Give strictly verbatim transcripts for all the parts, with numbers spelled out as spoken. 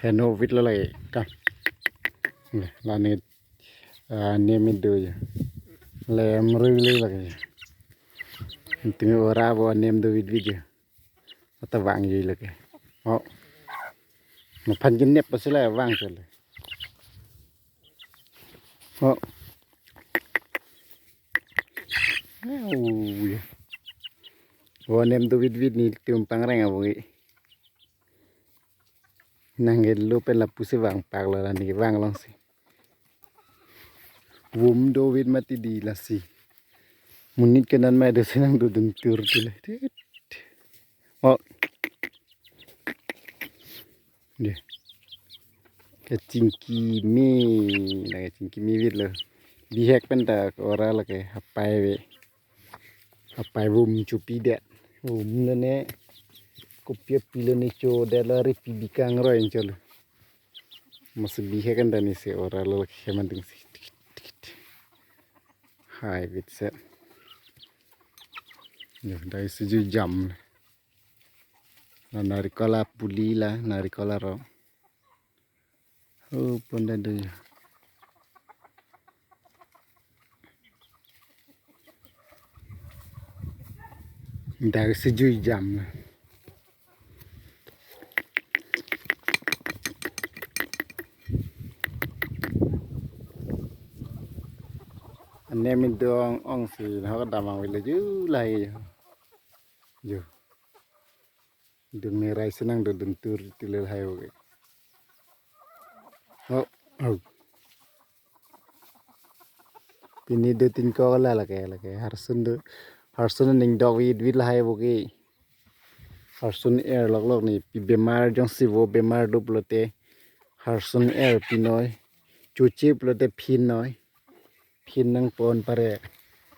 Heno vit lo lake. Ka. La ne, ah, nem do ya. Lem rui le lake. Tinggal ora bo nem do vit vit ya. Ata vang ji lake. Oh. Maphan genep pasi la vang sele. Oh. Oh, ya. Bo nem do vit vit nelitum pangreng abo ke. Nang ke lo pen lapusi vang pak lo la ne vang longsi. Vum do vit mati di lasi. Monit kenan mai do si nang dodun tur tu le. Oh. Deh. Kachingki me, na kachingki me vit lo. Bihek pen ta ora lake hapai ve. Hapai vum chopi det. Vum lo ne. Kopi api lo ne chodet lo, ripi bikang roi anchot lo. Masi bihek anta ne si ora lo lake hemanding si. Hai vit se. Yo, dai si ju jam. Na narikol apuli la, narikol aro. Oh, pon da do ya. Dai si ju jam. Anem do ong ong si, na ho dam vang vit lo ju lahai. Yo. Dun me rai si nang dodun tur tu le lahai oke. Oh, oh. Pini do tin ko la lake lake. Harsun do. Harsun ning dok vit vit lahai oke. Harsun er lok lok ne pi bemar jongsi vo bemar do pulote. Harsun er pinoi. Chuchi pulote phin noi. Phin nangpo anpare.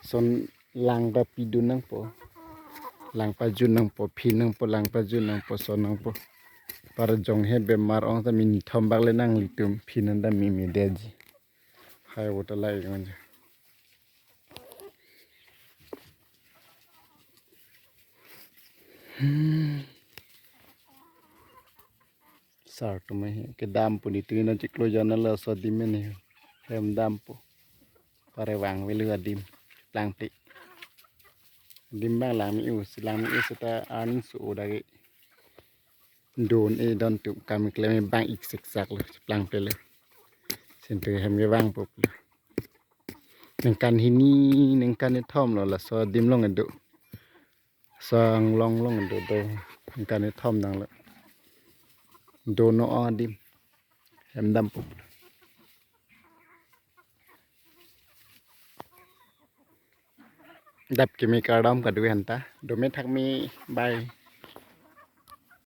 Son lang ta pidun nangpo. Lang pajun nangpo, phin nangpo, lang pajun nangpo, son nangpo. Par jong he bemar ong ta mini thom bak le nanglitum phin anta mimi deji. Hai bo ta lai ngan. Hmm. Sar tum he kedam pu ni tuin chiklo jana laso adim mene hem dampo. Pare vang velu adim. Plangple. Adim bang lang mi us, lang mi us ta an su o dagi. Don e don tu kam klem bang ik sik sak lo plangple lo. Sintu hem ke vangpo. Ningkan hini, ningkan ni thom lo laso adim long do. Sang long long do do. Ningkan ni thom nang lo. Do no adim. Hem dampo. Dap kimi kardom kadu hanta. Do me thak mi bye.